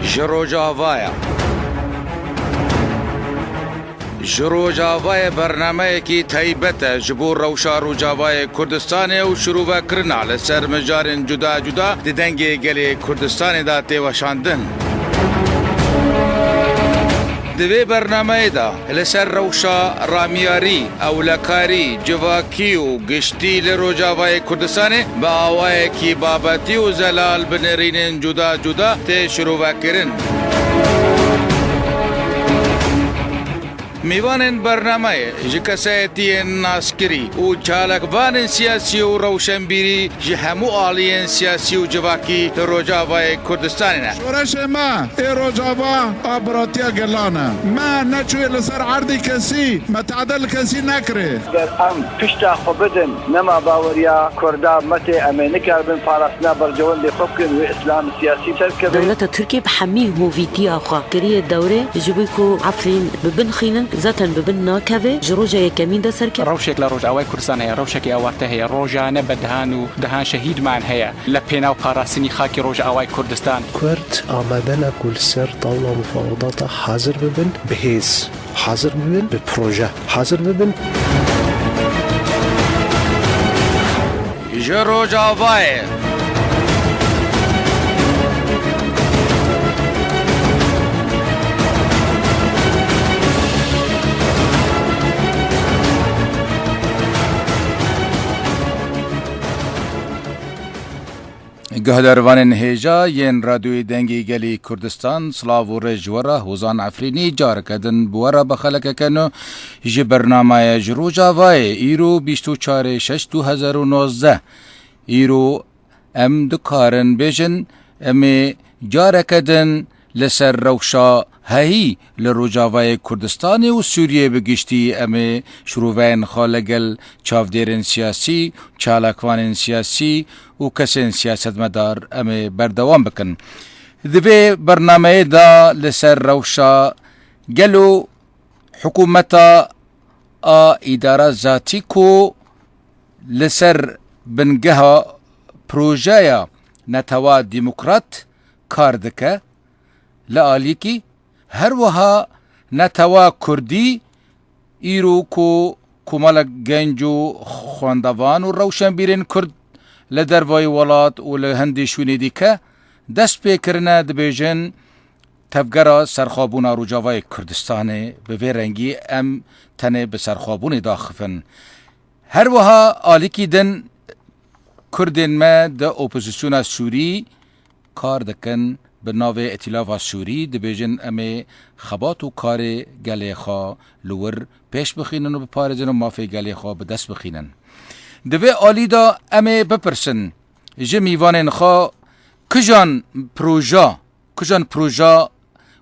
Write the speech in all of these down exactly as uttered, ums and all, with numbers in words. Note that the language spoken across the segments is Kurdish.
Ji Rojavayê. Ji Rojavayê bernameyekî taybet e ji bo rewşa Rojavayê Kurdistanê û şirûvekirina li ser mijarên cuda cuda di Dengê Gelê Kurdistanê de tê weşandin. Di vê bernameyê de li ser rewşa ramyarî, ewlekarî, civakî û giştî li Rojavayê Kurdistanê bi awayekî babetî û zelal bi nerînên cuda cuda tê şirûvekirin. Mêvanên bernameyê ji kesayetiyên naskirî û çalakvanên siyasî û rewşenbîrî ji hemû aliyên siyasî û civakî li Rojavayê Kurdistanê ne. Şoreşê me ê Rojava a biratiya gelan e. Me neçûye li ser erdê kesî, me tehdê li kesî nekirê. Ger em pişta xwe bidin, nema baweriya Kurda me tê, em ê nikaribin parastina berjewendê xwe bikin, wê îslam siyasî serkeve. Dewleta Tirkiyê bi hemî hovîtiya xwe kiriye dewrê, ji bo ku Efrîn bi bin xînin, zaten bi bin nakeve, ji roja yekemîn de serkeve. Rewşek li Rojavayê Kurdistan heye, rewşekî awarte heye, rojane bi dehan û dehan şehîd man heye li pênav parastinî xakê Rojavayê Kurdistan. Kurd amade ne ku li ser tawla mufawedata hazir bibin, bi hêz hazir bibin, bi proje hazir bibin. Ji Rojavayê. Guhdarvanên hêja yên Radyoyê Dengê Gelê Kurdistan, silav û rêz ji we re, Hozan Efrînî careke din bi we re bi xelekeke nû ji bernameyê ji Rojavayê, îro bîst û çarê şeş du hezar û nozdeh. Îro em dikarin bêjin, em ê careke din li ser rewşa heyî li Rojavayê Kurdistanê û Sûriyê bi giştî em ê şirûveyên xwe li gel çavdêrên siyasî, çalakvanên siyasî û kesên siyasetmedar em ê berdewam bikin. Di vê bernameyê de li ser rewşa gelo hikûmeta a îdara zatî ku li ser bingeha projeya Netewa Demokrat kar dike, li alîkî her wiha netewa Kurdî îro ku komelek genc û xwendevan û rewşenbîrên Kurd li dervayî welat û li hindî şûnê dîke dest pê kirine, dibêjin, tevgera serxwebûna Rojavayê Kurdistanê, bi vê rengî em tenê bi serxwebûnê daxivin. Her wiha alîkî din Kurdên me di opozîsyona Sûrî kar dikin, bi navê Îtîlafa Sûrî dibêjin, em ê xebat û karê gelê xwe li wir pêş bixînin û biparêzin û mafê gelê xwe bi dest bixînin. Di vê alî de em ê bipirsin ji mîvanên xwe, kijan proja Kijan proja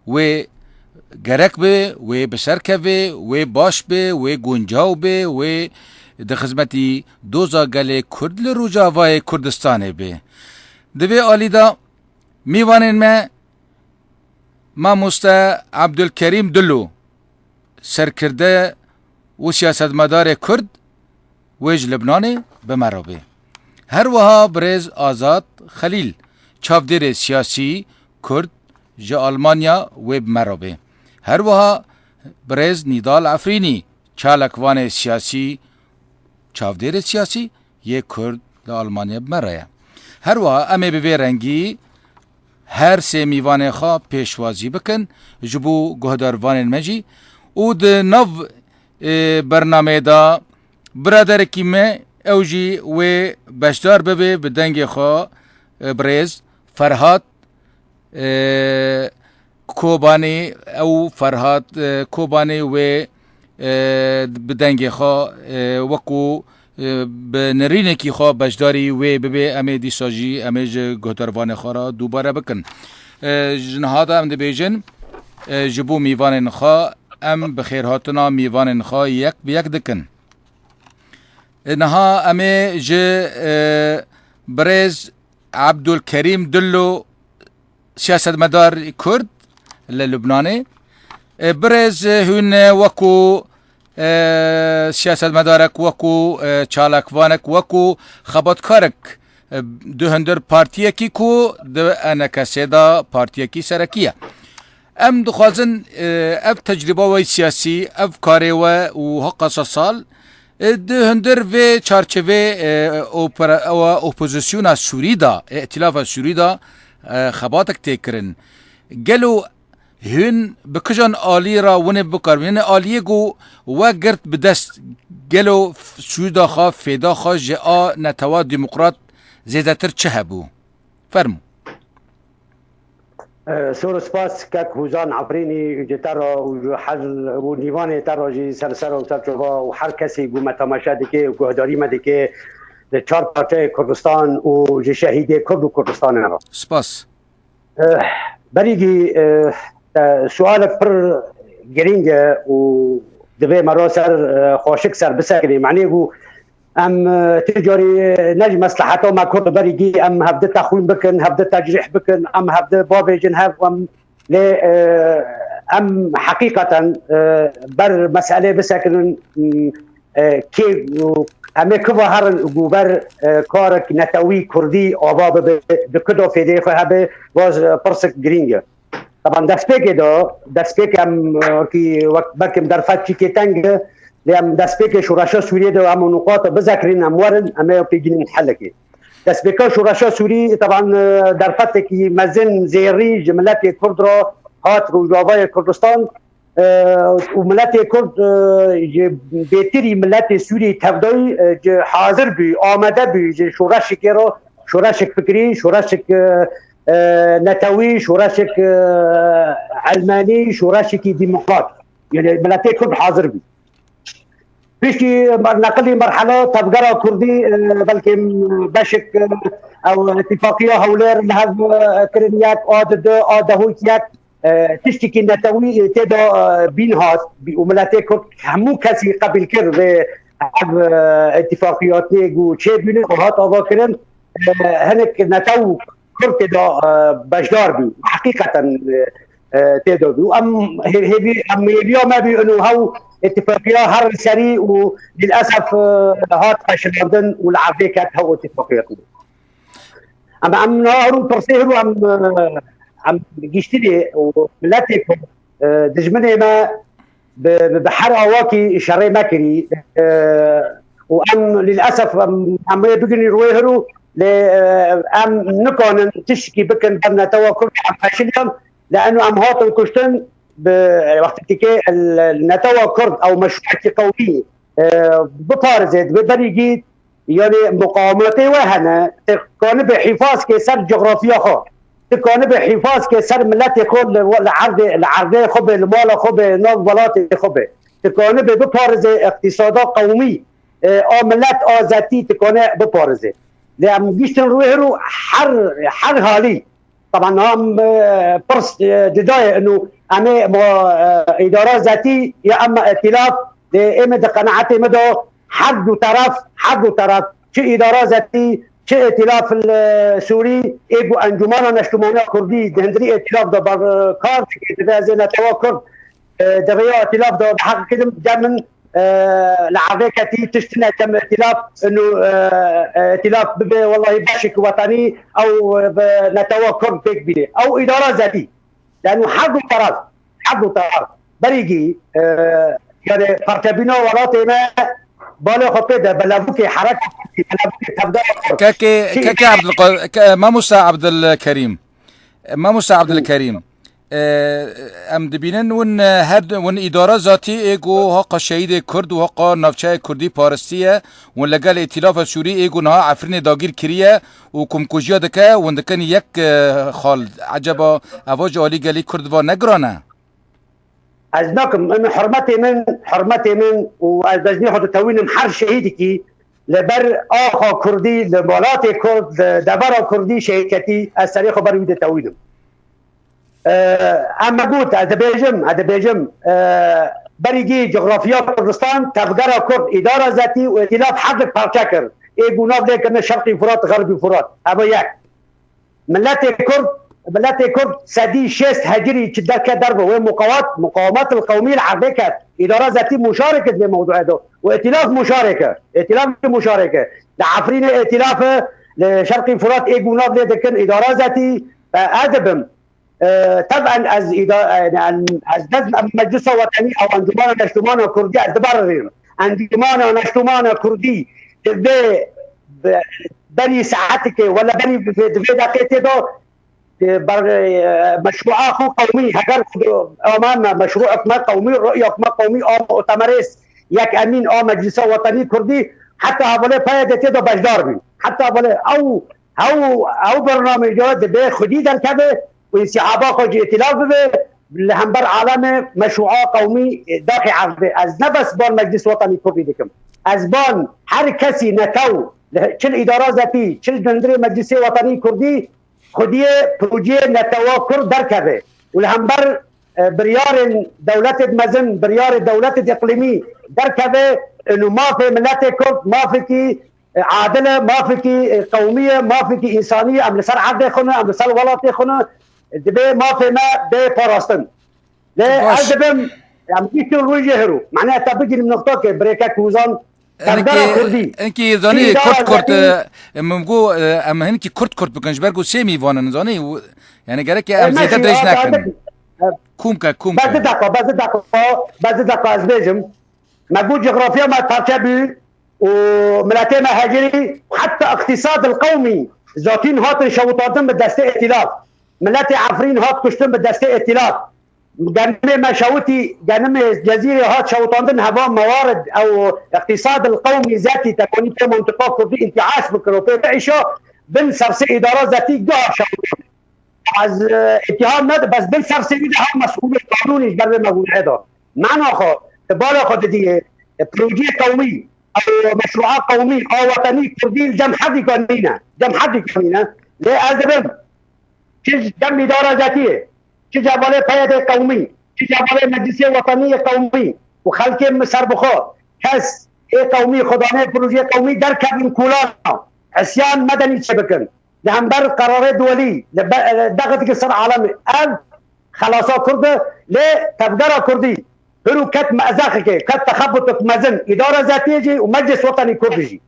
wê gerek be, wê bi ser keve, wê baş be, wê guncaw be, wê di xizmetî doza gelê Kurd li Rojavayê Kurdistanê be. Di vê alî de mêvanên me Mamoste Abdulkerîm Dilo, serkirde û siyasetmedarê Kurd, wê ji Libnanê bi me re bê. Her wiha birêz Azad Xelîl, çavdêrê siyasî Kurd ji Almanya, wê bi me re bê. Her wiha birêz Nîdal Efrînî, çalakvanê siyasî, çavdêrê siyasî yê Kurd li Almanya bi me re ye. Her wiha em ê bi vê rengî her sê mîvanê xwe pêşwazî bikin ji bo guhdarvanên me jî û di nav, e, bernameyê de biraderekî me, ew jî wê beşdar bibe bi dengê xwe, e, birêz Ferhat, e, Kobanî, ew Ferhat, e, Kobanî wê, e, bi dengê xwe, e, wekû, e, bi nerînekî xwe beşdarî wê bibe, em ê dîsa jî em ê ji guhdarvanê xwe re dubare bikin. E, ji niha de em dibêjin, e, ji bo mîvanên xwe em bi xêrhatina mîvanên xwe yek bi yek dikin. E, niha em ê ji, e, birêz Abdulkerîm Dillo, siyasetmedar Kurd li Lubnanê. E, birêz, e, hûn, e, wekû, e, siyasetmedarek, wekû, e, çalakvanek, wekû xebatkarek Di hundir partiyekî ku di E N K S'ê de partiyekî serekî ye. Em dixwazin, e, ev tecrûba we siyasî, ev karê we û heqa sed sal, e, di hundir vê çarçevê, e, opera-, ewa opozisyona Sûrî de, e, îtilafa Sûrî de, e, xebatek tê kirin. Gelo hûn bi kijan alî re winê bikaribin? Yanî aliyê ku we girt bi dest, gelo sûda xwe, fêda xwe ji a netewa demokrat zêdetir çi hebû? Fermo. Sor û spas kek Hûzan Efrînî ji te re û ji her û nîvanê te re jî ser ser û ser çava û her kesî ku me temaşe dike û guhdarî me dike li çar parçeyê Kurdistan û ji şehîdê Kurd û Kurdistanê re. Spas. Eh, Berîgî, eh, te sualek pir girîng e û divê me ra ser, eh, xweşik ser bisekirî. Manê bû em, eh, ti carî ne ji mesleheta me Kurd berîgî em hevdi texwîn bikin, hevdi tecrîh bikin, em hevdi bavêjin hev, em lê, eh, em heqîqeten, eh, ber meselê bisekirin, mm, e, kê, em ê kiva herin ku ber, e, karek netewî kurdî ava bibe, di ku de fêdeyê xwe hebe, vaz, e, pirsek girîng e. Taban destpêkê de, destpêk em, e, wekî, wek, belkim derfet çîkê teng e, lê em destpêkê şoreşa Sûriyê de em û nuqata bizekirin, em werin, em ê pêgînin helekê. Destpêka şoreşa Sûrî, taban, e, derfetekî mezin zêrî ji miletê Kurd re hat Rojavayê Kurdistan, e, û miletê Kurd, e, ji bêtirî miletê Sûriyê tevdayî, e, ji hazir bû, amade bû ji şoreşekê re, şoreşek fikrî, şoreşek, e, e, netewî, şoreşek, e, elmenî, şoreşekî demokrat. Yanî miletê Kurd hazir bû. Piştî mer-, neqilî merhela tevgera Kurdî, e, belkî beşek, e, ew îtifaqiya Hewlêr li hev, e, kirin yek, a di du, a dehûk yek, e, tiştekî netewî, e, tê de, e, bîn hat, bî-, û miletê Kurd hemû kesî qebîl kir vê ev, e, îtifaqiyatê ku çêbûne û hat avakirin, e, hinek netew Kurd tê de, e, beşdar bî. Heqîqeten, e, e, tê de bî. Û em hê-, hêvî-, em hêviya me bî û hew îtifaqiya her serî û lîlesef, e, hat peşilandin û li erdê ket hew îtifaqiyatê. Em, em niha her û pirsê her û em, em giştinê û miletê ku, e, dijminê me bi, bi, bi her awakî şerê me kirî, e, û em lîlesef em, em wê bigirîn rûyê her û lê, e, em nikanin tiştekî bikin ber netewa Kurd em peşiliyan, lê eno em hatin kuştin bi wextekî ke netewa Kurd ew meşrûekî qewmî, e, biparêze, dibe berî gî Yanî muqawemetê we hene, ti kanibe hîfazkê ser cografiya xwe, ti kanibe hîfazkê ser miletê xwe li, li erdê, li erdê xwe be, li mala xwe be, nav welatê xwe be. Ti kanibe biparêze îqtîsada qewmî, e, a milet a zetî ti kane biparêze. Lê em giştin rûyê her û her, her halî Taban niha em, e, pirs, e, cuda ye, inu em ê, e, îdara zetî ya em îtîlaf, e, ê me di qenaetê me de her du teref, her du teref, çi îdara zetî, çi îtîlaf, e, Sûrî, ê ku Encûmena Neştîmaniya Kurdî di hundirî îtîlaf de ber, e, kar dike, divê ez ê netewa Kurd, e, di rêya îtîlaf de heq kidim, demin, e, li erdê ketî tişt tune, dem îtîlaf, inu, e, e, îtîlaf bibe, wellahî beşek wetanî ew, e, bi netewa Kurd pêk bîne. Ew îdara zetî. Yanî her du teref, her du teref. Berî gî, e, yanî parçebîna welatê me balê xwe pê de, bi levûkê hereka Kurdî, bi levûkê tevgera Kurd. Kekê, Kekê Abdulqa-, ke-, Mamosta Abdulkerîm. Mamosta Abdulkerîm. E, em dibînin win, e, her du, win îdara zatî ê ku haqa şehîdê Kurd û haqa navçeyê Kurdî paristî ye, win li gel Îtîlafa Sûrî ê ku niha Efrînê dagîr kiriye û komkujiya dike, win dikin yek, e, xal. Eceba eva ji alî gelî Kurd va ne giran e? Ez nakim, min hurmetê min, hurmetê min û ez bejnê xwe ditewînim her şehîdekî li ber axa Kurdî, li welatê Kurd, li devera Kurdî şehîd ketî, ez serê xwe ber wî ditewînim. Em me got, ez dibêjim, ez dibêjim, berî gî cografiya Kurdistan, tevgera Kurd, îdara zetî û îtîlaf her dik parçe kir. Ê ku nav lê kirine Şerqî Furat, Xerbî Furat. Ev yek. Miletê Kurd, miletê Kurd sedî şêst hecirî çi derke derve wê muqawat, muqawemet el qewmî li erdê ket. Îdara zetî muşarek di vê mewduê de. Û îtîlaf muşarek e. Îtîlaf muşarek e. Li Efrînê îtîlaf e, li Şerqî Furat ê gunav lê dikin, îdara zetî, e, ez dibim. E, teben ez îda-, e, ez dest em Meclisa Wetenî ew Encûmana Neştûmana Kurdî ez dibarînim. Encûmana Neştûmana Kurdî divê be-, berî saetikê wela berî divê, divê deqê tê de, e, ber-, e, meşrûa xwe qewmî, heger xwe aman me, meşrûek me qewmî, rûyek me qewmî a mutemerês yek emîn a Meclisa Wetenî Kurdî, heta hevalê P Y D tê de beşdar bî. Heta hevalê ew, ew, ew bernameyê de divê xwedî derkeve û însîhaba xwe jî îtîlaf bibe, li hember alemê meşrûa qewmî daxê erdê. Ez ne bes ban Meclis Wetenî Kurdî dikim. Ez ban her kesî netew, li, çi li îdara zetî, çi li hundirê Meclisê Wetenî Kurdî, xwediyê projeyê netewa Kurd derkeve û li hember, e, biryarên dewletê mezin, biryarê dewletê îqlîmî derkeve, û mafê miletê Kurd, mafekî, e, adil e, mafekî, e, qewmî ye, mafekî însanî ye, em li ser erdê xwe ne, em li ser welatê xwe ne, divê mafê me bê parastin. Lê Baş. ez dibim, em giştin rûyê hiro. Mane te bigînim noqtokê, birêkek Hûzan, tevgera Kurdî. Enkî zanî Îdara kurt kurt, zetî e, min got, e, em hinkî kurt kurt bikin, ji ber ku sê mîvan in, zanî, û, yani gerek e em zêde dirêj nekin. Kûm ke, kûm ke. Bes di deqa, bes di deqa, bes di deqa ez bêjim. Me got coğrafya me parçe bû û miletê me hejirî, heta îqtîsad el qewmî zatîn hatin şewitandin bi destê îtîlaf. Miletê Efrîn hat kuştin bi destê îtîlaf. Genimê me şewitî, genimê Cezîrê hat şewitandin, heva mewarid ew îqtîsad el qewmî zetî tekonî pê mantiqa Kurdî întiaş bikir û pê biişa bin sersê îdara zetî giha şewitandin. Ez, e, îtiham ned-, bes bin sersê wî de hew mesûlê qanûnî ji ber vê mewduê de. Mena xwe, di bala xwe didiyê, e, projeyê qewmî, ew meşrûa qewmî, a wetenî Kurdî li cem herdîka nîne. Cem herdîka nîne. Lê ez dibim, çi ji cem îdara zetiyê, çi ji hevalê P Y D qewmî, çi ji hevalê Meclisê Wetenî yê qewmî û xelkê min serbixwe, kes ê qewmî, xwedanê projeyê qewmî derkevin kolana. Îsyan medenî çêbikin. Li hember qerarê duwelî, li be-, li dexit ki ser alemê. Ev xelasa Kurd e, lê tevgera Kurdî. Hir û ket me'zexikê, ket texebutuk mezin, îdara zetiyê jî û Meclis Wetenî Kurd jî.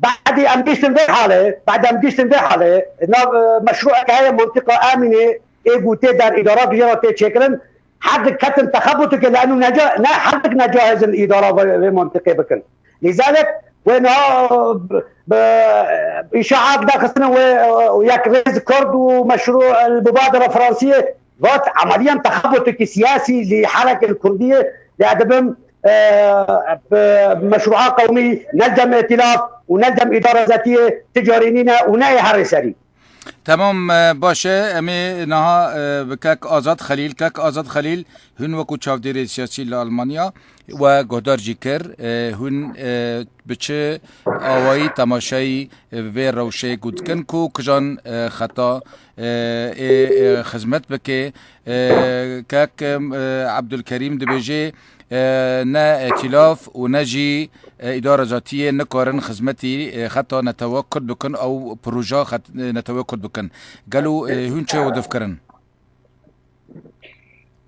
Badî em giştin vê halê, badî em giştin vê halê, nav, e, meşrûek heye mantiqa Emînê, ê gotê der îdara duyara tê çêkirin, herdik ketin texebutukê li enu neca-, ne herdik necahizin îdara vê, vê mantiqê bikin. Lîzalek wê niha bi, bi îşaat daxistine wê, e, yek rêz Kurd û meşrû el mubadere Fransiyê vat emeliyan texebutukî siyasî li herek el Kurdiyê lê edibim, e, bi meşrûa qewmî ne cem îtîlaf û ne cem îdara zetiyê ti carî nîne û ne ê herê serî. Temam, e, baş e. Em ê niha, e, bi kek Azad Xelîl, kek Azad Xelîl, hûn wekû çavdêrê siyasî li Almanya we guhdar jî kir, e, hûn, e, bi çi awayî temaşayî, e, vê rewşê ku dikin ku kijan, e, xeta, e, ê, e, xizmet bike? E, kek, e, Ebdulkerîm dibêje, e, ne îtîlaf û ne jî, e, îdara zatiyê nikarin xizmetî, e, xeta netewa Kurd bikin, ew proja xet-, e, netewa Kurd bikin. Gelo, e, hûn çi û dif kirin?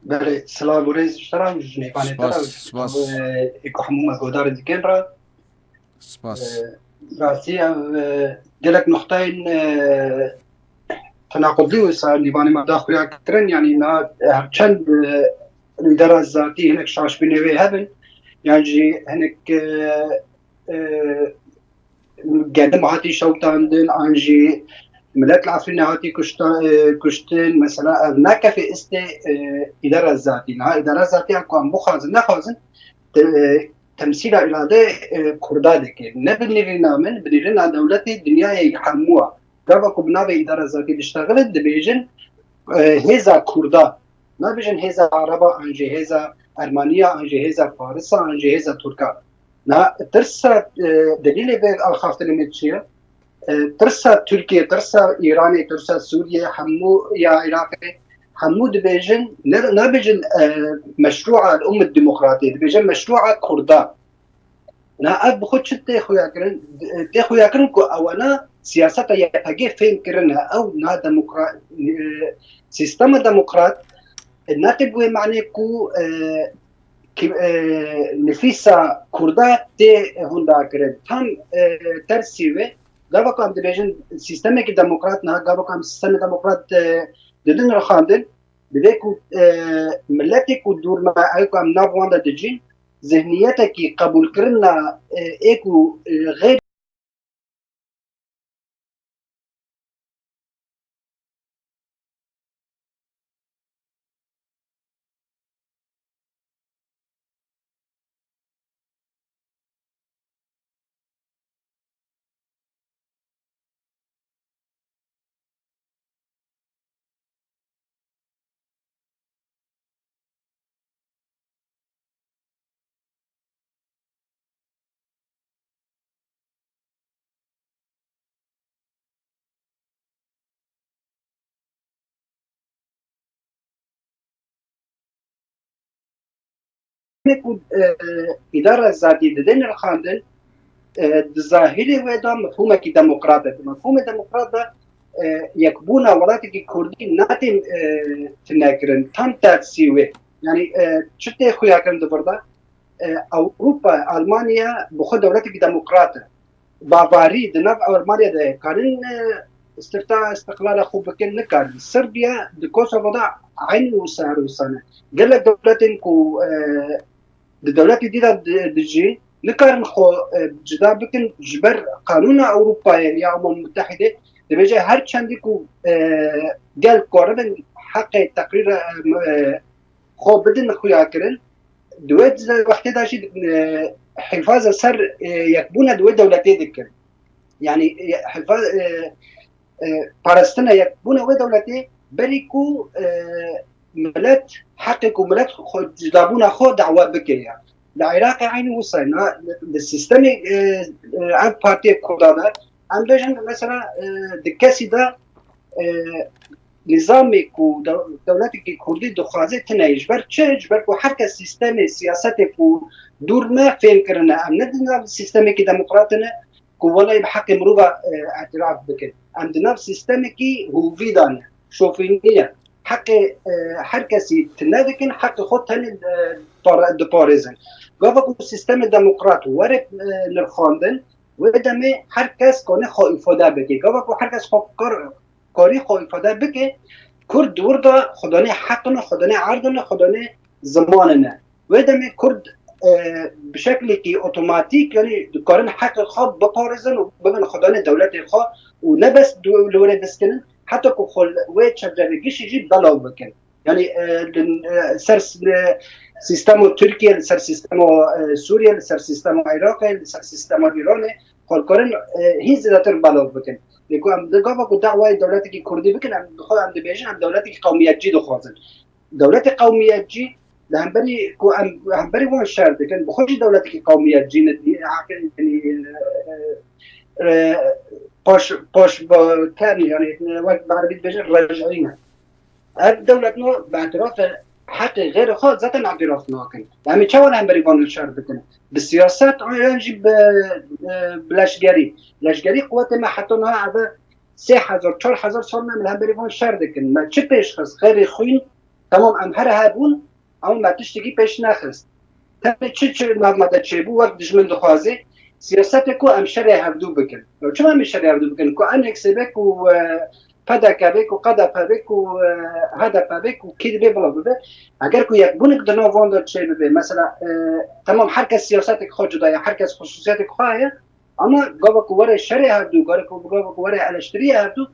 Belê, silav û rêz ji te re, ji nêvanê te re, Spas, ji spas. Ê ku hemû me guhdarî dikin re. Spas. E, rastî ev, e, gelek nuqteyên, e, tenaqudî wisa nîvanê me da xuya kirin, yanî na, e, her çend, e, îdara zatî hinek şaşbînê wê hebin, yan jî hinek, e, e, genim hatî şewtandin, an jî milet li Efrînê hatî kuşta-, e, kuştin. Mesela ev nakefê istê, e, îdara zatî. Niha îdara zatî ya ku em bixwazin, nexwazin, te-, e, temsîla îrade, e, Kurda dike. Ne bi nêrîna min, bi nêrîna dewletê dinyayê hemû a. Gava ku bi navê îdara zatî diştexilin, dibêjin, e, hêza Kurda. Nabêjin hêza Araba, an jî hêza Ermaniya, an jî hêza Farisa, an jî hêza Turka. Na tirsa, e, delîlê vê axaftinê me çi ye? E, tirsa Tirkiye, tirsa Îranê, tirsa Sûriye, hemû ya Iraqê, hemû dibêjin, ne, nabêjin, e, meşrûa el-ummet demokratê, dibêjin meşrûa Kurda. Na ev bi xwe çi tê xuya kirin? Tê xuya kirin ku ewana siyaseta Y P G fêm kirine. Ew na demokra-, e, sîstema demokrat, e, nake bi wê manê ku, e, ki, e, nifîsa Kurda tê hundakirin. Tam, e, tersî wê, Gava ku em dibêjin sîstemekî demokrat niha, gava ku em sîstemê demokrat, e, didin rixandin, divê ku, e, miletê ku dûr me, ew ku em nav wan de dijîn, zihniyetekî qebûlkirina, e, ê ku, e, xêr ku, e, îdara zatî didin rixandin, e, di zahirê wê de mefhûmekî demokrat e. Mefhûmê demokrat de, e, yekbûna welatekî kurdî natê, e, tinekirin, tam tersî wê. Yani, e, çi tê xuyakirin di vir de? E, Ewropa, Almanya bi xwe dewletekî demokrat e. Bavarî di nav Almanya de karin, e, istifta istiqlala xwe bikin, nikarin. Sirbiya di Kosovo de eynî wisa her wisa ne. Gelek dewletên ku, e, di dewletê dî de di-, dijî, nikarin xwe, e, cida bikin ji ber qanûna Ewropayê ya Umem Mutehîdê dibêje her çendî ku, e, gel karibin heqê teqrîra, e, xwe bidin xuyakirin, di wê wextê de jî, e, hifaza ser, e, yekbûna di wê dewletê dikin. Yani, e, hifa-, e, e, parastina yekbûna wê dewletê berî ku, e, milet, heqê ku milet xwe, cudabûna xwe dawa bike ya. Li Iraqê eynî wisa ye. Na, li sîstemê, e, e, ev partiyê Kurda de, em bêjin mesela, e, di kesî de, e, nîzamê ku dew-, dewletekî Kurdî dixwaze tune ye. Ji ber çi? Ji ber ku her kes sîstemê, siyasetê ku dûr me fêm kirine. Em ne di nav sîstemekî demokrat ne ku welay bi heqê mirova, e, îtiraf bikin. Em di nav sîstemekî hovî de ne, şofînî ye. Heqê, e, her kesî tune dikin, heqê xwe tenê, e, para-, diparêzin. Gava ku sîstemê demokrat were, e, nirxandin, wê demê her kes kane xwe îfade bike. Gava ku her kes xwe kar-, karî xwe îfade bike, Kurd di wir de xwedanê heqin, xwedanê erdin, xwedanê zimanin e. Wê demê Kurd, e, bi şeklekî otomatîk, yanî dikarin heqê xwe biparêzin û bibin xwedanê dewletê xwe û ne bes du-, li wirê biskinin, heta ku xwe li wê çevre gişî jî belav bikin. Yanî, e, li, e, ser s-, e, sîstemo Tirkiye, li ser sîstemo, e, Sûriye, li ser sîstemo Iraqê, li ser sîstemo Îranê, xwe dikarin, e, hîn zêdetir belav bikin. Lê ku em di gava ku dawayê dewletekî Kurdî bikin, em bi xwe em dibêjin, em dewletekî qewmiyetçî dixwazin. Dewletê qewmiyetçî li hemberî ku em hemberî wan şer dikin, bi xwe jî dewletekî qewmiyetçî ne, heqê, yanî, e, e, paş, paş, tenê, yanî, wek bi erebî dibêjin, rejî ne. Ev dewlet no bi îtirafa heqê xêrê xwe zaten îtiraf nakin. Em ê çawa li hemberî van şer bikin? Bi siyaset an jî bi, e, bi leşgerî. Leşgerî quwetê me heta niha ev e sê hezar, çar hezar sal ne em li hemberî van şer dikin. Me çi pêş xist? Xêrê xwîn, temam em here hebûn, ama me tiştekî pêş nexist. Tenê çi, çi nav me de çêbû, wek dijmin dixwazê, siyasetê ku em şerê hevdû bikin. Ew çima em ê şerê hevdû bikin? Ku eneksê be ku, e, P D K be ku, K D P be ku, e, H D P be ku, kî dibe bila bibe. Eger ku yekbûnik di nav wan de çêbibe, mesela, e, temam her kes siyasetek xwe cuda ye, her kes xusûsiyetek xwe heye, ama gava ku were şerê hevdû, gava ku, gava ku were eleştiriye hevdû,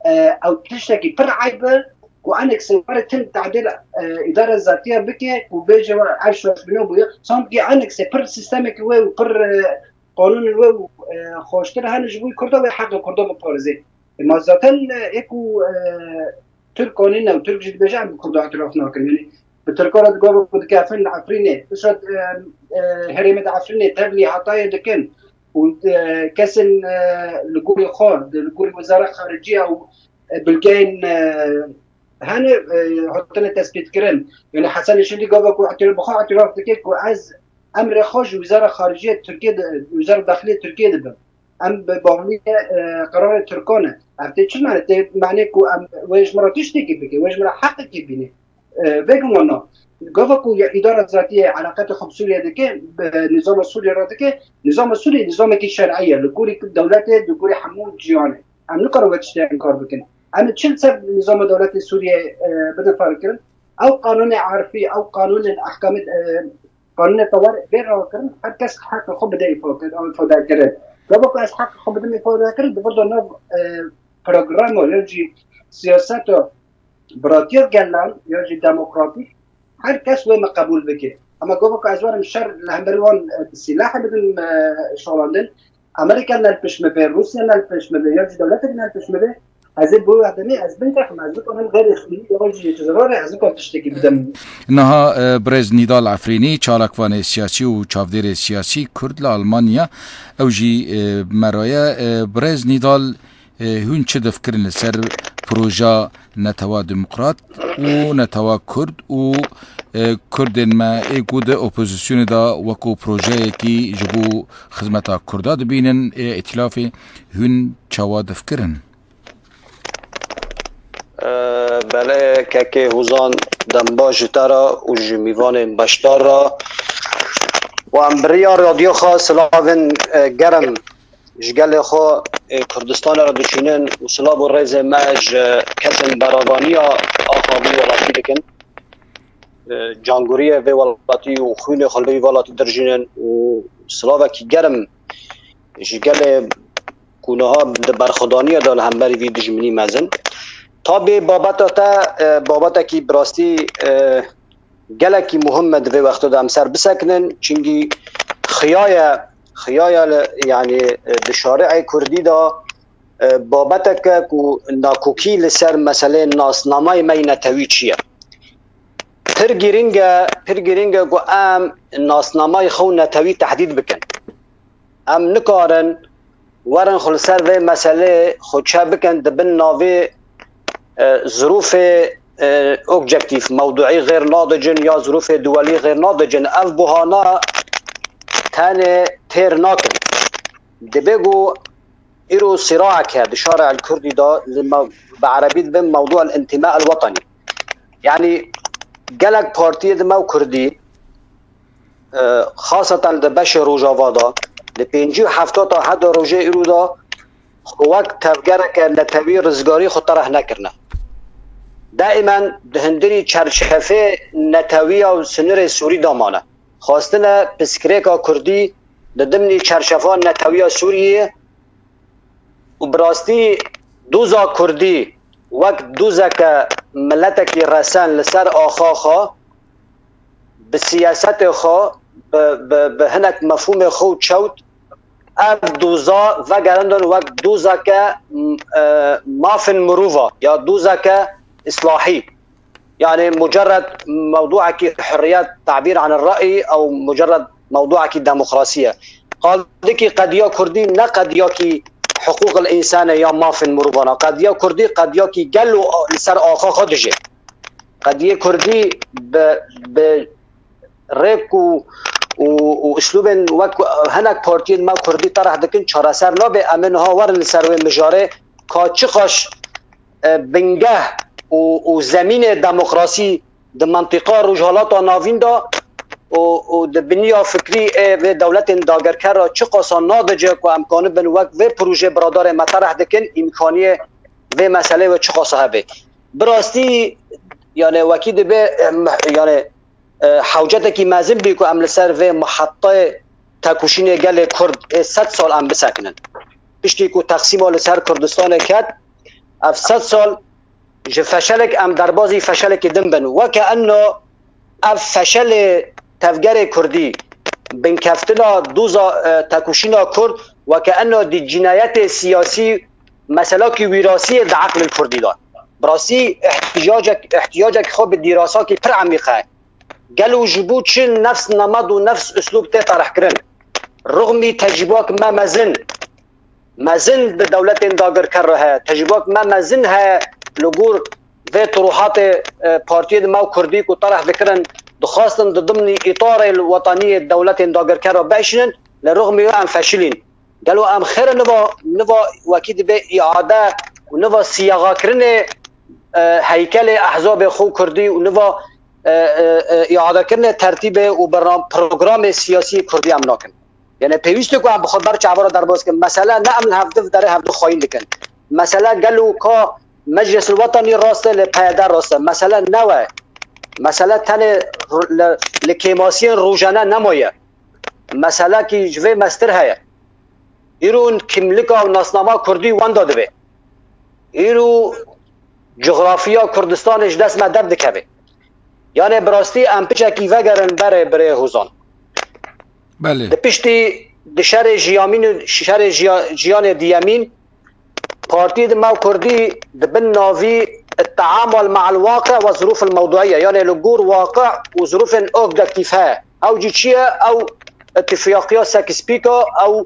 e, ew tiştekî pir eyb e ku enek sê were tim tadêl, e, îdare zatiya bike ku bêje we ev şaşbîno bûye. Sanki enek sê pir sîstemekî wê û pir, e, qanûnên wê û, e, xweştir hene ji bo Kurda wê heqê Kurda biparêze. E, ma zaten, e, ê ku, e, Tirk anîne û Tirk jî dibêje em bi Kurda îtiraf nakin. Yanî bi Tirka re digava ku dikefin li Efrînê, piştre, e, e, herêmê di Efrînê tevlî Hatayê dikin û, e, kesên, e, li gorî xwe, di, li gorî Wezara Xariciya û, e, bilgeyên, e, hene, e, hatine tespîtkirin. Yanî Hesen Şindî gava ku îtir-, bi xwe îtiraf dike ku ez emrê xwe ji Wezara Xariciya Tirkiye de, Wezara Daxiliyê Tirkiye dibim. Em bi bawlî, e, qerarê Tirkan e. Ev tê çi mane? Tê mane ku em wê ji min re tiştekî bike, wê ji min re heqekî bîne. E, vê gumana. Gava ku ya îdara zatiyê eleqetê xwe bi Sûriye dike, bi nîzama Sûriye re dike, nîzama Sûriye nîzamekî şer'î ye, li gorî dewletê, li gorî hemû cîhanê. Em nikarin vê tiştê înkar bikin. Em ê çi li ser nîzama dewletê Sûriye, e, bidin ferqkirin? Ew qanûnê erfî, ew qanûnên ehkamê, e, qanûnê tewar bê rewa kirin, her kes heqê xwe bide îfade, ew îfade kirin. Gava ku ez heqê xwe bidim îfade kirin, di vir de nav, e, programa ya jî siyaseta biratiya gelan ya jî demokratîk her kes wê me qebûl bike. Ama gava ku ez werim şer li hemberî wan, e, bi sîlahê bidim, e, şalandin, Amerîka ne li pişt me be, Rûsya ne li pişt me be, ya jî dewletek ne li pişt me be, ez ê bo wê demê ez bin texim, ez bikarim xêrê xwî ya jî zararê, ez bikarim tiştekî bidim. Niha, e, birêz Nîdal Efrînî, çalakvanê siyasî û çavdêrê siyasî Kurd li Almanya, ew jî, e, bi me re ye. E, birêz Nîdal, e, hûn çi difikirin li ser proja Netewa Demokrat û Netewa Kurd û, e, Kurdên me ê ku di opozisyonê de wekû projeyekî ji bo xizmeta Kurda dibînin, ê îtîlafê hûn çawa difikirin? E, belê kekê Hozan, dem baş ji te re û ji mîvanên beşdar re. Û em bi riya radyo xwe silavên, e, germ ji gelê xwe ê Kurdistanê re diçînin û silav û rêzê me ji kesên beravaniya axa vî welatî dikin. E, canguriyê vê welatî û xwînê xwe li vî welatî dirjînin û silavekî germ ji gelê ku niha di berxwedaniya de li hemberî vî dijminî mezin. Tabê babeta te, e, babetekî bi rastî, e, gelekî muhim e di vê wextê de em ser bisekinin, çimkî xiyaye, xiyaye li, yanî, e, di şari'ê kurdî de, e, babeteke ku nakokî li ser meseleyê nasnamayê me yê netewî çi ye. Pir girîng e, pir girîng e ku em nasnamayê xwe û netewî tehdîd bikin. Em nikarin werin xwe li ser vê meselê xwe çe bikin di bin navê, e, zirûfê, e, objektîf, mewduî xêr nadicin ya zirûfê duwelî xêr nadicin. Ev buhana tenê têr nakin. Dibe ku îro siraek heye di şari'el kurdî de, li me-, bi erebî dibin mewdu el-întima el-wetenî. Yanî gelek partiyê di me û kurdî, e, xaseten di beşê Rojava de, di pêncî û hefta ta heta rojê îro de xwe wek tevgereke netewî rizgarî xwe tereh nekirine. Daîmen di hundirî çerçevê netewiya û sinirê Sûrî de mane. Xwestine pirsgirêka kurdî di dimnî çerçeva netewiya Sûriyê û bi rastî doza kurdî wek dozeke miletekî resen li ser axa xwe bi siyasetê xwe, bi, bi, bi hinek mefhûmê xwe û çewt, ev doza vegerandin wek dozeke, m-, e, mafên mirova ya dozeke islahî. Yanî mucerred mewduekî hurriyet tabîr anir ra'yî ew mucerred mewduekî demokrasî ye. Qadikî qediya kurdî ne qediyakî hiqûqil însan e ya mafên mirovan e. Qediya kurdî qediyakî gel û li ser axa xwe dijê. Qediyê kurdî bi, bi rêk û, û, û uslûbên wek hinek partiyên me kurdî tereh dikin çareser nabe. Em ê niha werin li ser wê mijarê ka çiqas, e, bingeh û, û zemînê demokrasî di mentiqa Rojhalata Navîn de û, û di biniya fikrî ê vê dewletên dagirker re çiqasa nadice ku em kanibin wek vê projê biradarê me tereh dikin, îmkaniyê vê meseleyê wê çiqasa hebe. Bi rastî, yani, wekî dibe, em, yani, e, hewcetekî mezin bî ku em li ser vê mihetayê tekoşînê gelê Kurd ê sed sal em bisekinin. Piştî ku Teqsîma li ser Kurdistanê ket, ev sed sal ji feşelek em derbazî feşelekî din bin. Weke enno ev feşelê tevgerê Kurdî, binkeftina doza, e, tekoşîna Kurd, weke enno di cinayetê siyasî, meselakî wîrasiyê di eqlê Kurdî de. Bi rastî ihtiyacek, ihtiyacek xwe bi dîrasakî pir emîq heye. Gelo ji bo çi nefs nemed û nefs uslûb tê terehkirin? Rixmî tecrûbak me mezin, mezin di dewletên dagirker re heye. Tecrûbak me mezin heye li gor vê turuhatê, e, partiyê di me û kurdî ku tereh dikirin, dixwastin di dimnî îtarê wetaniyê dewletên dagirker re biişînin, li rixmî wê em feşilîn. Gelo em xêr niva, niva wekî dibe îade û niva siyaxakirinê, e, heykelê ehzabê xwe kurdî û niva e, e, e, îadekirinê tertîbê û bernam-, programê siyasî Kurdî em nakin. Yani pêwîst e ku em bi xwe ber çavara derbas kin. Mesele ne em li hevdu derê hevdu xwayîn dikin. Mesele gelo ka Meclisul Wetanî rast e, li P Y D rast e. Mesele ne we. Mesele tenê r-, li, li kêmasiyên rojane nemaye. Meselekî ji vê mestir heye. Îro kimlika û nasnama Kurdî wenda dibe. Îro coxrafiya Kurdistanê ji dest me derdikeve. Yanê bi rastî em piçekî vegerin berê birê Hozan. Belê. Di piştî di şerê jiyamîn û şerê jiya-, jiyanê diyemîn partiyê di me Kurdî di bin navî التعامل مع الواقع والظروف الموضوعية, yanê li gor waqi û zirûfên objektif heye. Ew jî çi ye? Ew itifiyaqiya Sykes-Picot, ew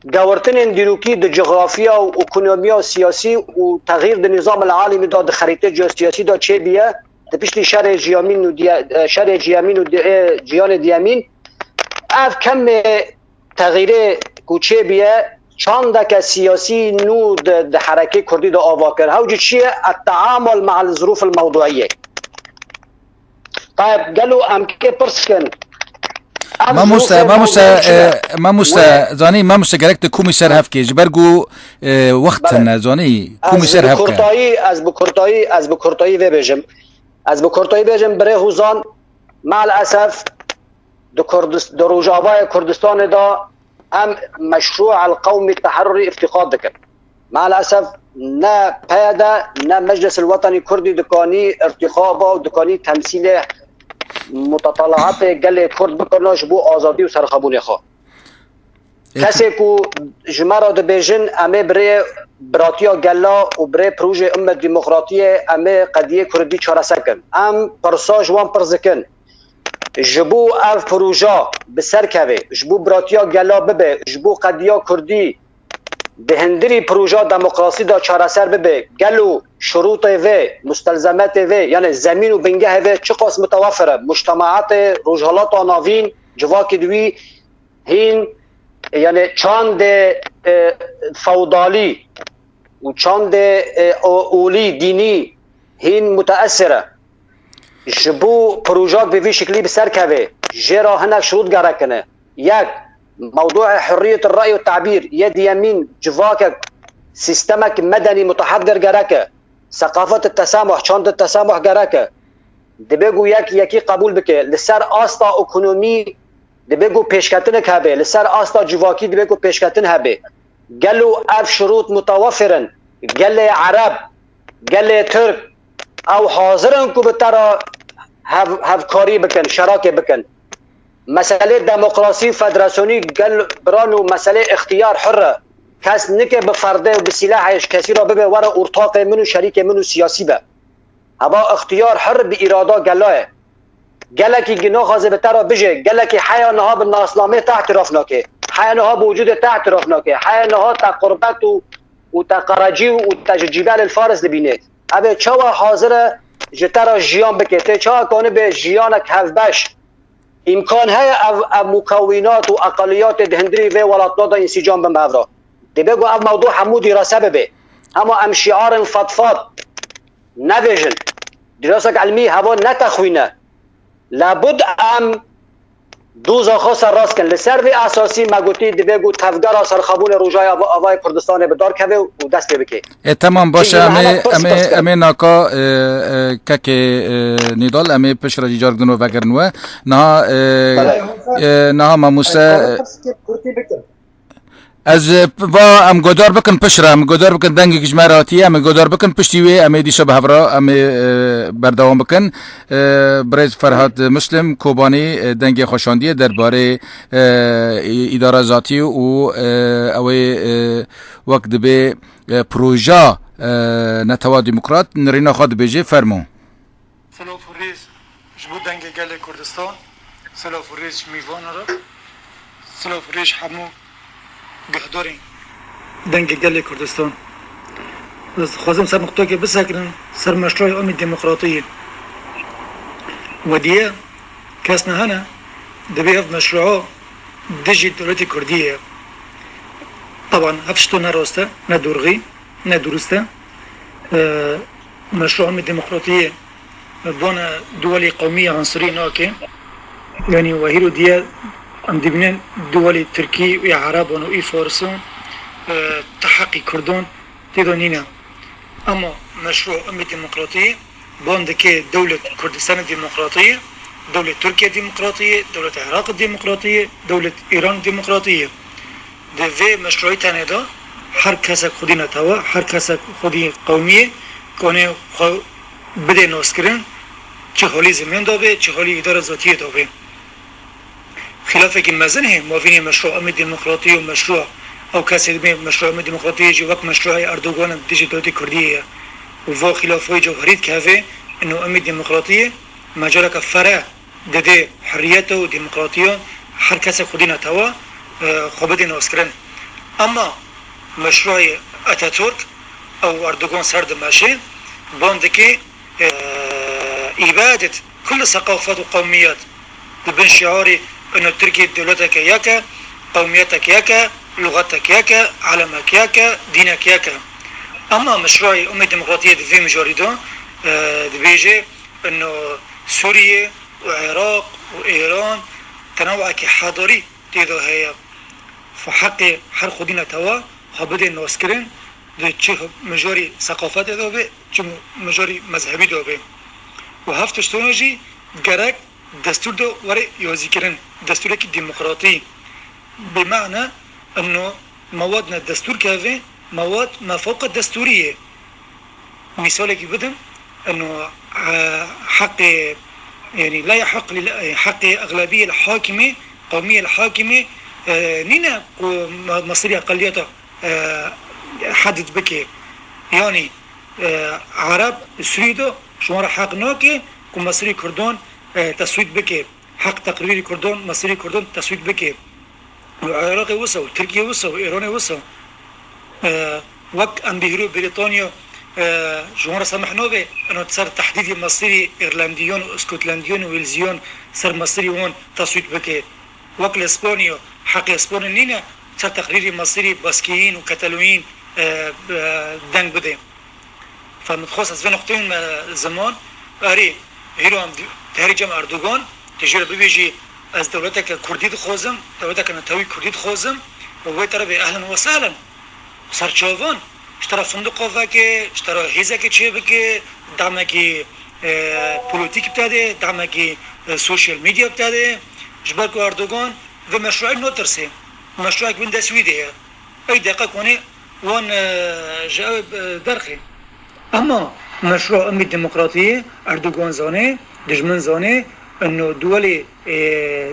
gewirtinên dîrokî di coxrafiya û ekonomiya û siyasî û texîr di nîzam el-alemî de, di xerîtê geosiyasî de çêbûye, di piştî şerê jiyamîn û diye-, e, şerê jiyamîn û di-, e, jiyanê diyemîn, ev kemê texîrê ku çêbûye, çandeke siyasî nû di, di herekê Kurdî de ava kir. Hew jî çi ye? التعامل مع الظروف الموضوعية. Tayeb, gelo em kê pirs kin? Ev Mamoste, zirûfê mamoste, mewdûî çi ne? E, mamoste, Wê zanî, mamoste, gerek tu komî ser hevkê. Ji ber ku, e, wext Belê. Hene, zanî, komî Ez ser bi hevke. Kurtayî, ez bi kurtayî, ez bi kurtayî vê bêjim. Ez bi kurtayî bêjim, birê Hozan, maalesef di Kurdis-, di Rojavayê Kurdistanê de em meşrû el qewmî teherrurî îftîqad dikin. Maalesef ne P Y D, ne Meclis el Wetanî Kurdî dikanî îrtîqaba û dikanî temsîlê mutatalaatê gelê Kurd bikirina ji bo azadî û serxebûnê xwe. Ê, Kesê ku ji me re dibêjin, em ê birê biratiya gela û birê projê Ummet Demokratiyê, em ê qediyê Kurdî çareser kin. Em pirsa ji wan pirs dikin. Ji bo ev proja bi ser keve, ji bo biratiya gela bibe, ji bo qediya Kurdî di hundirî proja demokrasî de çareser bibe, gelo şirûtê vê, mustelzemetê vê, yani zemîn û bingehê vê çiqas mutewefir e? Mujtemaatê Rojhilata Navîn, civakê di wî hîn, yani çandê, e, feodalî û çandê, e, o-, olî, dînî hîn muteesir e. Ji bo projak bi vî şiklî bi ser keve, jê re hinek şirût gerekine. Yek, mewdûê hurriyet rey û tabîr, yê diyemîn civakek, sîstemek medenî muteheddir gereke. Seqafet tesamuh, çand tesamuh gereke. Dibe ku yek yekî qebûl bike. Li ser asta ekonomî dibe ku pêşketinek hebe. Li ser asta civakî dibe ku pêşketin hebe. Gelo ev şirût mutewefir in? Gelê Ereb, gelê Tirk, ew hazir in ku bi te re hev-, hevkarî bikin, şerakê bikin? Meselê demokrasî û federasyonî gel biran û meselê îxtiyar hur e. Kes nike bi ferdê û bi sîlehê ji kesî re bibe were ortaqê min û şerîkê min û siyasî be. Heba îxtiyar hir bi îrada gela ye. Gelekî gi naxwaze bi te re bije, gelekî heya niha bi nasnameyê te îtiraf nake. Heya niha bi wicûdê te îtiraf nake. Heya niha te qurbet û, û te qerecî û te ji Cîbel el Faris dibîne. Ev ê çawa hazir e ji te re jiyan bike? Tê çawa kanibe jiyanek hevbeş? Îmkan heye ev, ev mukewînat û eqeliyatê di hundirî vê welatna de însîcam bin bi hev re? Dibe ku ev mewdû hemû dîrase bibe. Hema em şiarên fetfet nebêjin. Dîrasek ilmî heva netexwîne. Labud em doza xwe serrast kin. Li ser vê esasî me gotî dibe ku tevgera serxebûnê Rojaya Ava-, Avayê Kurdistanê bi dar keve û dest pê bike. E, temam, baş e, Çi em ê, hene pirs em ê, pirs kin. Em ê naka, e, e, kekê, e, Nîdal, em ê piştre jî carek din we vegerin we. Niha, e, Belê. E, niha mamoste, Ay, e, pirs kir, kurtî bikin. Ez, e, va em godar bikin piştre, em godar bikin dengek ji me re hatiye, em ê godar bikin piştî wê, em ê dîsa bi hev re, em ê, e, berdewam bikin. E, birêz Ferhat Muslim Kobanî, e, dengê xwe şandiye derbarê, e, î-, îdara zatî û, e, ew ê, e, wek dibê, e, proja, e, Netewa Demokrat nirîna xwe dibêje, fermo. Silav û rêz ji bo Dengê Gelê Kurdistan, silav û rêz ji mîvana re, silav û rêz ji hemû guhdarên Dengê Gelê Kurdistan. Ez dixwazim ser nuqteyekê bisekinim, ser meşrûa Ummet Demokratiyê. Wediye kes nehene, dibê ev meşrûa dijî dewletê Kurdî ye. Teban ev tişto ne rast e, ne dorxî, ne durust e. Ee, meşrûa Ummet Demokratiyê Bona duwelî qewmî ya Ansûrî nake. Yanî we hîro diye em dibînin duwelî Tirkî û ya Ereban û î Farisan, e, ti heqî Kurdan tê de nîne. Ama meşru emî demokratiyê ban dike dewlet Kurdistanê demokratiyê, dewlet Tirkiye demokratiyê, dewlet Iraq demokratiyê, dewlet Îran demokratiyê. Di vê meşruî tenê de her kesek xwedî netewe, her kesek xwedî qewmiyê kone xwe bidê naskirin, çi holî zimên de be, çi holî îdara zatiyê de be. Xilafekî mezin heye mavînê meşru emî demokratiyê û meşru ew kesê dibê meşru emî demokratiyê jî wek meşruê Erdogan dijî dewletê Kurdiyê ye. Û va xilafoyê cewherî dikeve, ino emî demokratiyê mecaleke fere dide, hurriyete û demokratiya her kesek xwedî netewe, e, xwe bidê naskirin. Ama meşruê Atatürk ew Erdogan ser dimeşe, ban dike, e, îbadet kulli seqafet û qewmiyet di bin şiarî ino Tirkiye dewleteke yek e, qewmiyetek yek e, luxetek yek e, elemek yek e, dînek yek e. Ama meşruê emî demokratiyê di vê mijarî de, e, dibêje ino Sûriye û Iraq û Îran tenewekî hedarî tê de heye. Xwe heqê her xwedî netewe xwe bidê naskirin, di çi mijarî seqafetê de be, çi mijarî mezhebî de be. Û hev tiştona jî gerek destûr de were yazîkirin, destûrekî demokratî. Bi mane ino mewad ne destûr keve, mewad me fewqa destûrî ye. Misalekî bidim, ino, e, heqê, yanî la yeheq li, heqê eglebiyê hakimê, qewmiyê hakimê, e, nîne ku me-, mesirî eqeliyeta, e, hedid bike. Yanî, e, Ereb Sûrî de ji wan re heq nake ku mesirî Kurdan, e, teswît bike. Heq teqrîrî Kurdan, mesirî Kurdan teswît bike. Û Iraqê wisa, û Tirkiye wisa, û Îranê wisa. E, wek em bihîro Brîtanya, e, ji wan re semih nabe, ino ser tehdîdê mesirî Îrlendiyan û Skotlendiyan û Wêlziyan ser mesirî wan teswît bike. Wek li Spanya, heqê Spanya nîne ser teqrîrê mesirî Baskiyîn û Katalonîn, e, e, deng bide. Fa min dixwest ez vê nuqteyê me ziman, erê, hîro em di-, di herî cem Erdogan, tu jê re bibêjî, ez dewleteke Kurdî dixwazim, dewleteke netewî Kurdî dixwazim, û wê terefê ehlen we sehlen. Ser çavan, ji te re findiqa veke, ji te re hêzeke çêbike, demekî, e, polîtîk bide, demekî, e, sosyal medya bide, ji ber ku Erdogan vê meşruî natirsê. Meşruek bin dest wî de ye. Ey deqe konê wan, e, ji ew, e, derxê. Ema meşru emî demokratiyê Erdogan zanê, dijmin zanê, eno duwelê, e,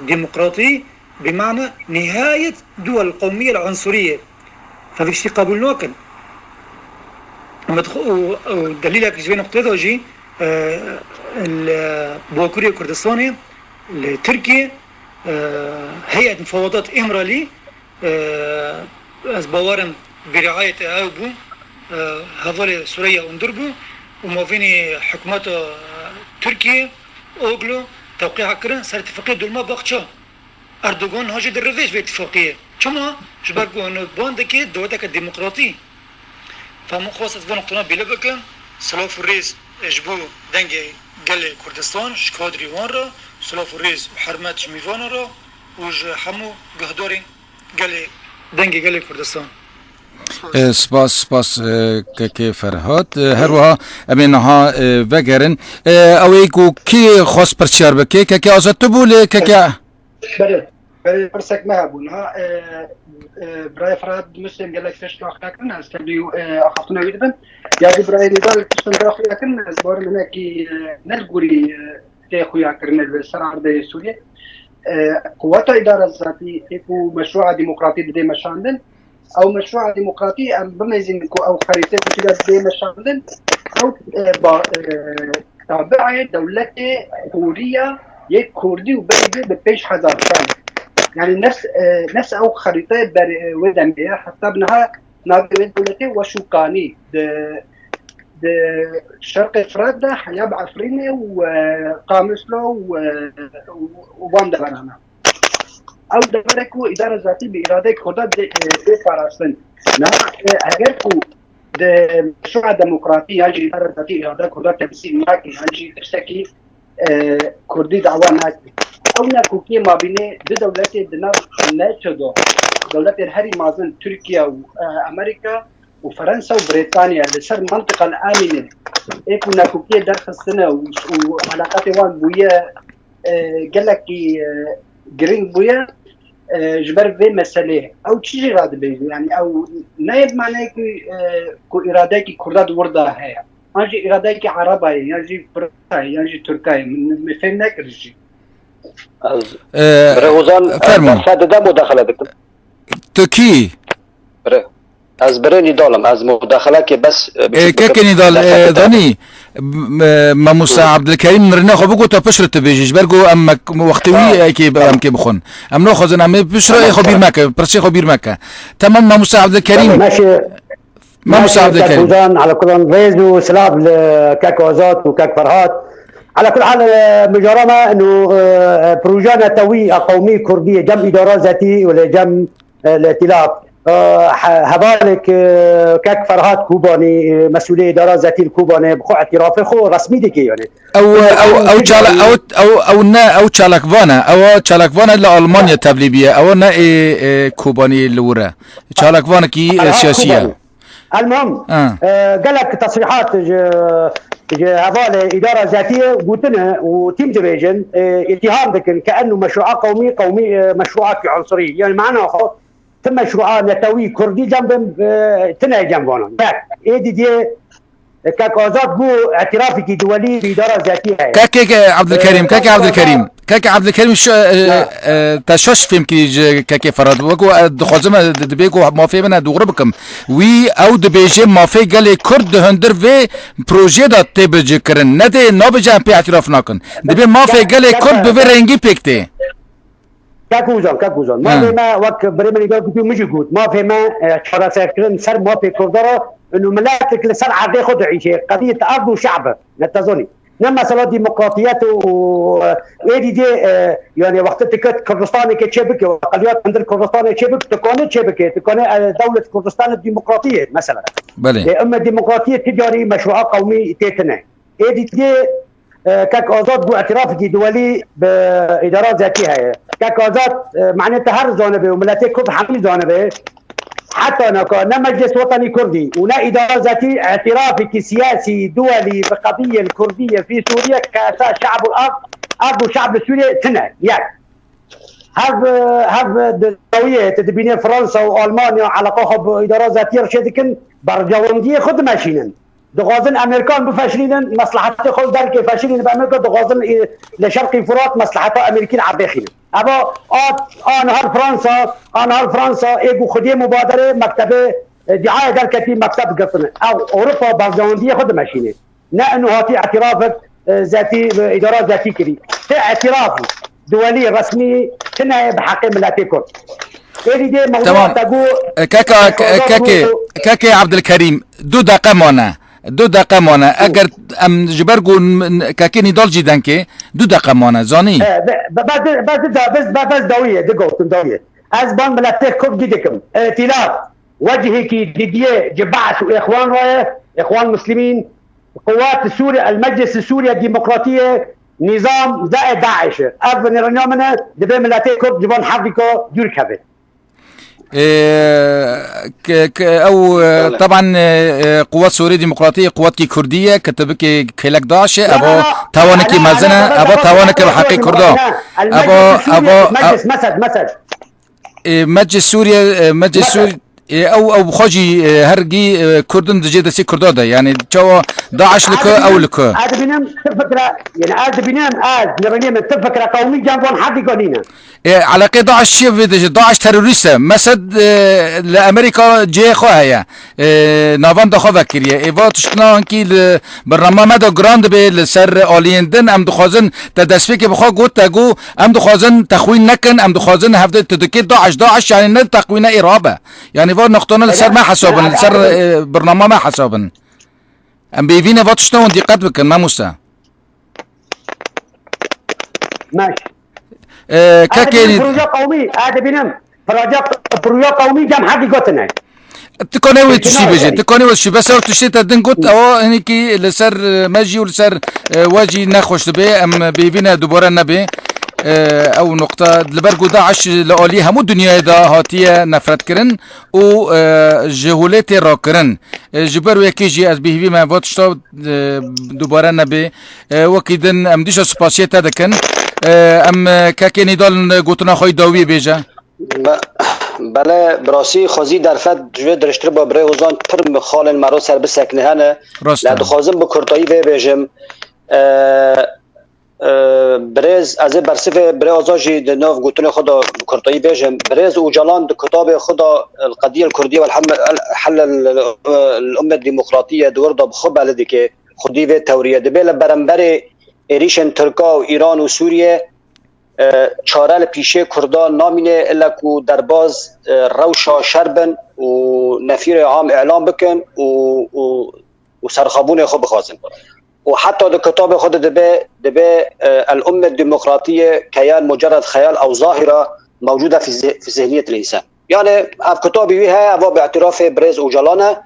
demokratî bi mane nihayet duwel qewmiyel unsuriyê. Tevî tiştî qebûl nakin. Û, û delîlek ji vê nuqtê de jî, e, li Bakurê Kurdistanê, li Tirkiye, e, heyet mufawedat Îmralî, e, ez bawerim bi riayetê ew bû, e, hevalê Sureyya Undur bû û mavînî hikûmeta Tirkiye, Oglu, tewqîa kirin ser îtifaqê Dulma Baxça. Erdogan niha jî dirivêj vê îtifaqiyê. Çima? Ji ber ku hûn ban dike dewleteke demokratî. Fa min xwest ez vê nuqtana bîle bikim. Silav û rêz ji bo dengê gelê Kurdistan, ji kadrî wan re, silav û rêz û hurmet ji mîvanan re û ji hemû guhdarên gelê, dengê gelê Kurdistan. E, spas, spas, e, kekê Ferhat. E, her wiha em ê niha, e, vegerin. E, ew ê ku kî xwest pirsyar bike, kekê Azad tu bû lê kekê Belê, belê, pirsek me hebû. Niha, e, e, birayê Ferhat Muslim gelek tişt axiya kirin, ez tevlî, e, axaftina wî dibim. Ya jî birayê Nîdar tiştin axiya kirin, ez barim hinekî, e, ne li gorî, e, tê xuya kirine li ser erdê Sûriyê. E, quweta îdara zatî, ê ku meşrûa demokratî didê meşandin, ew meşrûa demokratî em bimêzînin ku ew xerîtê ku tê de dê meşandin, ew, e, ba, e, tabi'ê dewletê hûriya yê kurdî û berê wê bi pênc hezar sal. Yani nefs, e, nefs ew xerîtê ber, e, wê demê ye. Heta bi niha navê wê dewletê Weşûkanî di, di Şerqê Firat de, Heleb, Efrînê û, e, Qamûslo û, e, û wan deverana. Ew deverek ku îdara zatî bi îradeyek xwe de dê, e, dê parastin. Niha, e, eger ku meşru'a demokratî yan jî îdara zatî îrada Kurda temsîl nake yan jî tiştekî e, Kurdî dawa nake. Ew nakokiyê mabînê du dewletê di nav NATO de, dewletên herî mezin Tirkiye û e, Amerîka û Fransa û Brîtanya li ser mantiqa li Amînê ê ku nakokiyê derxistine û, û eleqatê wan bûye e, gelekî e, girîng bûye e, ji ber vê meselê. Ew çi jî radibêje? Yani ew nayê bi manayê ku, e, ku îradeyekî Kurda di wir de heye. An jî îradeyekî Ereba ye, yan jî Fransa ye, yan jî Tirka ye. Min, min fêm nekir jî. Ez, Ee, Bire Ozan, ez fermûn. Dersa dide mudaxele dikim. Tu kî? Bire. Ez Bire Nîdal im. Ez mudaxelekê bes, e, Ê, biçûk bikim. Kekê Nîdal, Dersa e, dide. Danî, m-, e, Mamosta Abdulkerîm nirîna xwe bigota piştre tu bêjî. Ji ber ku em mek-, wextê wî Tamam. Ê kê, em kê bixwin. Em naxwazin em ê piştre Tamam, ê xwe bîr tamam. meke, pirsê xwe bîr meke. Tamam, Mamosta Abdulkerîm. Tamam, meşe- Mamosta Merhaba, Kek Abdulkerîm. Ozan, ala kulan rêz û silav li Kek Azad û Kek Ferhat. Ala kul hal, e, mijara me inu, e, proje netewî a qewmî kurdî cem îdara zetî û li cem, e, li îtîlaf. E, he-, hevalek, e, Kek Ferhat Kobanî, e, mesûlê îdara zetî li Kobanê bi xwe îtîrafê xwe resmî dike yani. Ew, ew, ew çalak, ew, ew, ew ne, ew çalakvan e. Ew çalakvan e li Almanya tevlî bûye. Ew ne ê, ê Kobanî li wir e. Çalakvanekî, e, Ferhat siyasî ye. Kobanî. Elmuhim, Ha. e, gelek tesrîhat ji, ji hevalê îdara zetiyê gotine û tîm dibêjin, e, îtîham dikin ke eno meşrûa qewmî, qewmî, e, meşrûakî unsurî. Yani mana xwe, ti meşrûa netewî kurdî cem bin, e, tine cem vanan. Yek, ê dîdiyê, e, Kek Azad bû îtîrafekî duwelî bi îdara zetiyê heye. Kekê Abdulkerîm, E, kekê Kek Azad Abdulkerîm. Keke Abdulkerîm, şu, e, Ya. e, te şaş fêm kirî ji Keke Ferhat. Wekî, e, dixwazim, e, di-, dibê ku mafê min e, dûxir bikim. Wî ew dibêje mafê gelê Kurd di hundir vê projeyê de tê bicikirin. Nedê, nabêje em pê îtiraf nakin. Dibê mafê Kek, gelê Kek, Kurd bi vê Kek, rengî pêk tê. Kek Ozan, Kek Ozan. Ha. Mafê me wek birê min îdar gotiye, min jî got. Mafê me, e, çareserkirin ser mafê Kurda re, û miletek li ser erdê xwe diîşe. Qediyet erd û şe'b e. Ne tezanî. Ne mesela demokratiyet û, û, e, êdî dê, e, yani wextê tu ket Kurdistanê ke çêbike, eqeliyat hundir Kurdistanê çêbike, tu kanê çêbike, tu kanê, e, dewlet Kurdistanê demokratî ye, mesela. Belê. E, emme demokratiyê ticarî meşrûa qewmî tê tine. Êdî dê, e, Kek Azad bû îtirafekî duwelî bi îdara zetî heye. Kek Azad, e, manê te her zanibe û miletê Kurd hemî zanibe. Heta naka ne Meclis Wetanî Kurdî û ne îdara zetî îtirafekî siyasî duwelî bi qediyên Kurdiyê fî Sûriye qesa şe'b û erd, erd û şe'b li Sûriye tine. Yek. Hev, hev di dawiyê, tu dibînê Fransa û Almanya eleqa xwe bi îdara zetiyê re çê dikin, berjewendiyê xwe dimeşînin. Dixwazin Amerîkan bifeşilînin, meslehetê xwe li derkê feşilînin bi Amerîka, dixwazin, e, li Şerqî Furat mesleheta Amerîkî li erdê xînin. Eva a, a niha li Fransa, a niha li Fransa ê ku xwediyê mubaderê mektebê, e, diayê derketî mekteb girtine. Ew Ewropa berjewendiyê xwe dimeşîne. Ne eno hatî îtirafek, e, zetî, e, îdara zetî kirî. Ti îtiraf duwelî resmî tine bi heqê miletê Kurd. Êdî dê mewdûa Tamam. te got, E, keka, Kek Azad keke, got, keke Abdulkerîm, du deqe mane. Du deqe mane. Hı. Eger em ji ber ku n-, n-, kekê Nîdal jî denkê, du deqe mane, zanî? E, be-, be-, be-, be-, be-, be-, be-, bes dawiyê, digotin dawiyê. Ez ban miletê Kurd gidikim. Îtîlaf, wecihekî didiyê ji Be'es û Îxwan re ye, Îxwan Muslimîn, Quwat Sûriye, El Meclis Sûriye Demokratîye, nîzam, de e DAIŞ e. Ev nêriniya min e, divê miletê Kurd ji van hevdîka dûr keve. Ee, ke, ke, ew, e, Belê. Taban, e, e, Quwat Sûrî Demokratî, quwatkî Kurdî ye, ke tibikê kêlek DAIŞ e, Na, evo na, na. tawanekî Na, na, mezin e, na, na, evo na, tawanekê bi na, heqê na, Kurda. na, El Evo, Meclis Sûrî, evo, Meclis, ev- Mesed, Mesed. E, Meclis Sûriye, e, Meclis Mesed. Sûriye, e, ew, ew bi xwe jî, e, her gî, e, Kurdin dijê destê Kurda de. Yani çawa DAIŞ li ku, Erdibînim, ew li ku. Erdibînim, tu fikre, yani erdibînim, ez, nêriniya min, tu fikre qewmî cem van hevdîka nîne. E, eleqê DAIŞ çi ye vê dijî? DAIŞ terorîst e. Mesed, e, li Amerîka cihê xwe heye. E, navenda xwe vekiriye. Ê va tiştinankî li bernama me de giran dibe li ser aliyên din. Em dixwazin te destpêkê bi xwe got te got, em dixwazin te xwîn nekin, em dixwazin hevdê tu dikê DAIŞ, DAIŞ yani ne teqwîne îrhab e. Yani va noqtane li ser me hesabin, li ser, e, bernama me hesabin. Em bêvîne va tişta hûn dîqet bikin, mamoste. Meş. Ee, Erdibînim kekê proje qewmî, erdibînim proje, proje qewmî cem hevdî gotine. Tikane wê tiştî bêje, tikane wê tiştî. Bes ew tiştê te din got, ewa hinekî li ser, e, me jî û li ser, e, we jî nexweş dibe, em bêvî ne dubare nebe. E, ew nuqta, li ber ku DAIŞ li aliyê hemû dinyayê de hatiye nefret kirin û, e, ji holê tê rakirin. E, ji ber wê yekê jî ez bêhîvî me va tişta, e, dubare nebe. E, wekî din em dîsa spasiyê te dikin. E, em, e, kekê Nîdal gotina xwe yî dawiyê bêje. Be-, belê, bi rastî xwezî derfet ji vê dirêjtir ba birê Ozan pir mi-, xalên me ro ser bisekine hene. Rast e. Lê dixwazim bi kurtayî vê bêjim. E, e, birêz, ez ê bersivê birê Ozan jî di nav gotinê xwe de bi kurtayî bêjim. Birêz Ocalan di kitabê xwe de El Qediye El Kurdiye Wel Hel El Ummet Demokratiye di wir de bi xwe belê dike. Xwedî vê tewriye dibe li beramberê êrîşên Tirka û Îran û Sûriye e, çare li pîşê Kurdan namîne, ille ku derbaz, e, rewşa şer bin û nefîrê am îlan bikin û, û, û serxabûnê xwe bixwazin. Û heta di kitabê xwe de dibe, dibe, e, El Ummet Demokratiye Keyan Mucerred Xeyal ew Zahira mewcuda fi zi-, fi zihniyet el-însan. Yani ev kitabî wî heye, eva bi îtirafê birêz Ocalan e.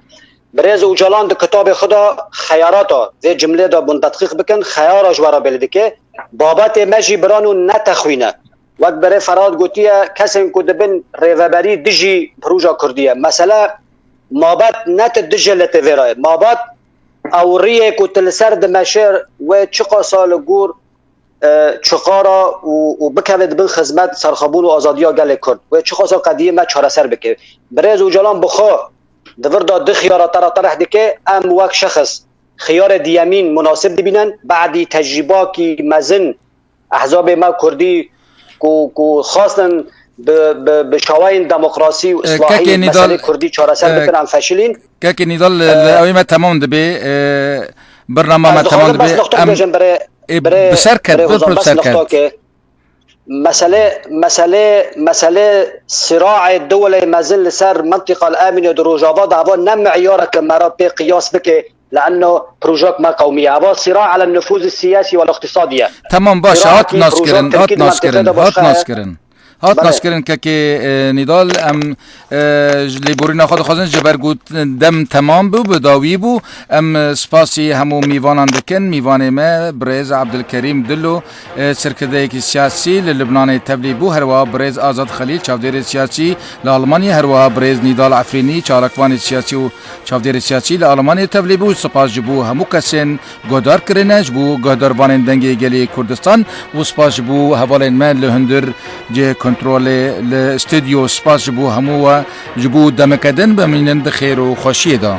Birêz Ocalan di kitabê xwe de xeyarata vê cimlê de bûn tedqîq bikin, xeyara ji we re belê dike. Babetê me jî birano ne texwîn e. Wek berê Ferhat gotiye, kesên ku dibin rêveberî dijî proja Kurdî ye. Mesele mabet ne ti dijî li tevê re ye. Mabet ew riyê ku tu li ser dimeşe wê çiqasa li gor, e, çiqara û, û bikeve di bin xizmet serxabûn û azadiya gelê Kurd. Wê çiqasa qediyê me çareser bike. Birêz Ocalan bi xwe di vir de du xiyara te re tereh dike, em wek şexs xiyarê diyemîn munasib dibînin, badî tecrîbakî mezin ehzabê me kurdî ku, ku xwestin bi, bi, bi şawayên demokrasî û E, islahî kekê Nîdal, meselê kurdî çareser e, bikin, em feşilîn. Kekê Nîdal, e, li ewê me temam dibe, e, birnama me temam dibe. Ez dixwazim bes nixtok bêjim birê, e, birê, bi ser ket, birê bi, Hozan, bi bes ser ket. Nixtok e. Mesele, mesele, mesele siraê dewleyê mezin li ser mentiqa li Emînê di Rojava de, eva ne meyareke me re pê qiyas bike, li enno projek me qewmî ye. Eva sira ele nifûz siyasî wel iqtisadî ye. Temam, baş e, hat naskirin, hat naskirin, hat naskirin. Hat naskirin kekê, e, Nîdal, em, e, ji lêborîna xwe dixwazin, ji ber ku dem temam bû, bi dawî bû. Em, e, spasî hemû mîvanan dikin. Mîvanê me, birêz Abdulkerîm Dilo, e, serkirdeyekî siyasî li Libnanê tevlî bû, herwiha birêz Azad Xelîl, çavdêrê siyasî li Almanya, herwiha birêz Nîdal Efrînî, çalakvanê siyasî û çavdêrê siyasî li Almanya tevlî bû. Spas ji bo hemû kesên guhdar kirine, ji bo guhdarvanên Dengê Gelê Kurdistan û spas ji bo hevalên me li hundir cihê kontrolê li stûdyo. Spas ji bo hemû we, ji bo demeke din bimînin di xêr û xweşiyê de.